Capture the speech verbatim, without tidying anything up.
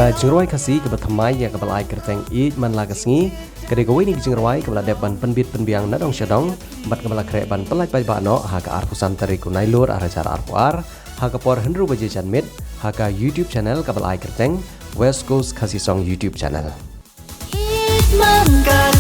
Ka jingrwai Khasi kaba thymmai ïa kaba la ai kyrteng Ïeit Man La Ka Sngi ka dei kawei na ki jingrwai kaba la dep ban pynbit pynbiang na dong sha dong bad kaba la khreh ban pyllait paidbah noh ha ka arphew san tarik u Nailur ar hajar arphew ar ha ka por hynriew baje janmiet ha ka YouTube channel kaba la ai kyrteng West Coast Khasi Song YouTube channel. Ïeit Man Ka